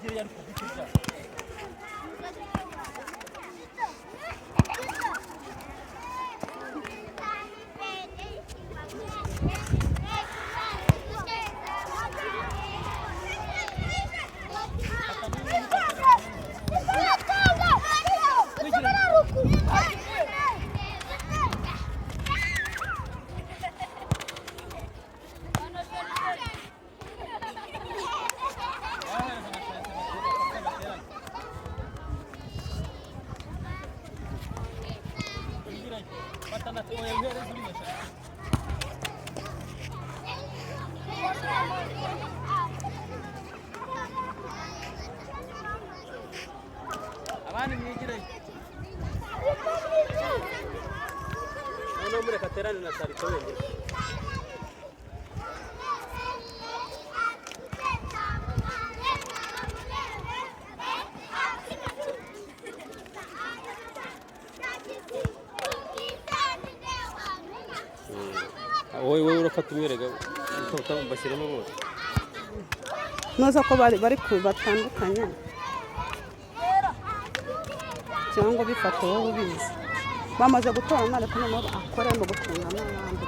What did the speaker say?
Mwigireyo ariko bitirya. Mwigireyo. Fata na oya uhereze uriya shaka. Abandi mwigireyo. Noneho mureka aterane na Sarito wenyine. Wowe urafata umwe rega bashyiramo bose. Nuza ko bari ku batandukanye cyangwa bifata wowe ubizi bamaze gutora umwana, ko noneho akora mu gucunga n'abandi.